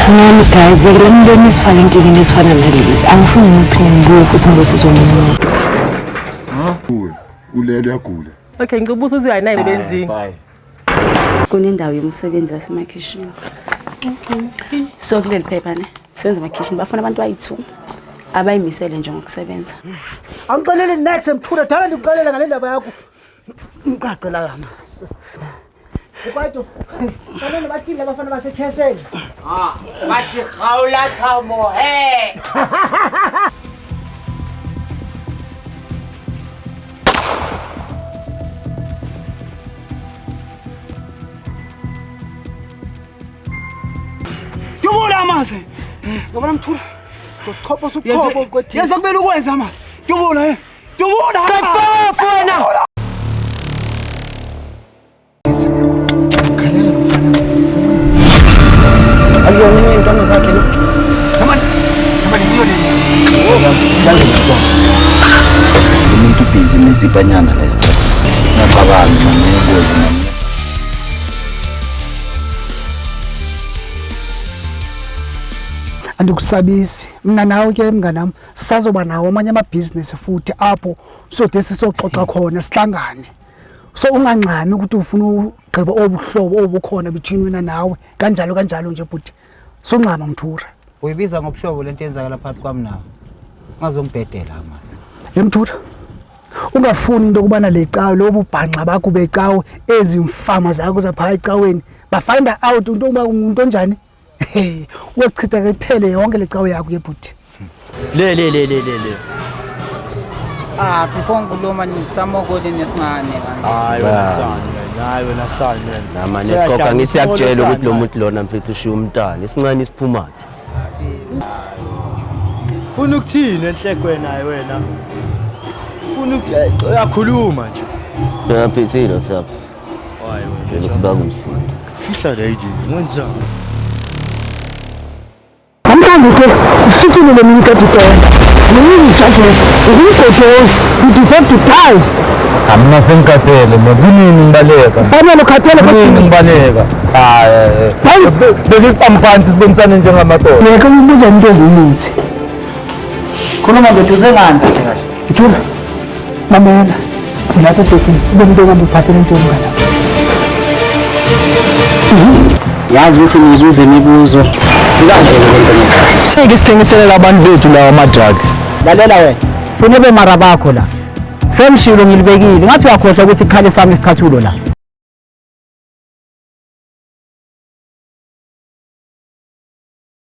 Nami guys, yekelani into nisifake enkingeni ezifana nalezi. Angifuni ngiphinde ngibuye futhi ngizosizwa omunye umuntu. Uwe, ulele uyagula. Okay, ngicela ubuze uthi uyayinayo emsebenzini. Bye. Kunendawo yomsebenzi yasemakhishini. So kuleli phepha ne, sebenza emakhishini bafuna abantu abayi-2 abayimisele nje ngokusebenza. Angixelele next mthula dala ndikuxelela ngale ndaba yakho. Umqaqe la kama. Ukwaito. Kanene bathini labafana basekhesele? Ah, bathi gawula thamo he. Dubula amaze. Yabona mthula. Ngochopho suchopho kwethi. Yeza kumele ukwenza amaze. Dubula eh. Dubula. Wena. Akuyona enye yey'ntwana zakhe lo. Umuntu ubhizi netsipanyana la esitradini. Ungacabangi mani uyingozi mani. Andikusabisi. Mna nawe ke mnganam sisazoba nawo amanye amabhizinisi futhi apho sode sisoxoxa khona sihlangane. So ungangxami ukuthi ufuna ugqiba obuhlobo obukhona between wena nawe kanjalo kanjalo nje bhuti. Songxama mthura. Uyibiza ngobuhlobo lento eyenzakala phakathi kwami nawe. Ungazongibhedela mase. Yemthura. Ungafuni into yokubana le cawe lobu bhanxa bakho becawe ezimfama zakho zapha ecaweni ba find out into yokuba ungumuntu onjani. Hey, uyachitha ke iphele yonke le cawe yakho ke bhuti. Le le le le le le. Ah, before ngikhuluma ngisamokole nesincane manje. Hayi wena sani man. Hayi wena sani man. Nama nesigoga ngisiyakutshela ukuthi lo muntu lona mfethu ushiya umntana isincane isiphumaphi. Funa ukuthini enhlekweni naye wena? Funa ukuthi uyakhuluma nje. Ngiyaphethile WhatsApp. Hayi wena. Lokhu bakumsindo. Fihla le nje. Wenzani? Namhlanje ke ufikile le mini kade itonda. Ngiyijabule. Ngiyigobhozi. You deserve to die. Mina sengikhathele mina kunini ngibaleka. Fanele ukhathele Kunini ngibaleka. Hayi. Beke isibhamu phansi sibonisane njengamadoda. Yeka ukubuza into ezininzi. Khuluma ndoda usengani kahle kahle. Ithula. Mamela. Vula lapha ebhekini. Ube into ongabe uphathele ntoni ngalapha. Yazi ukuthi ngibuze imibuzo. Ikanje le nto. Ngeke sithengisele abantu bethu lawa ama-drugs. Lalela wena. Funa ube mara bakho la. Sengishilo ngilibekile. Ngathi uyakhohlwa ukuthi ikhale sami isicathulo la.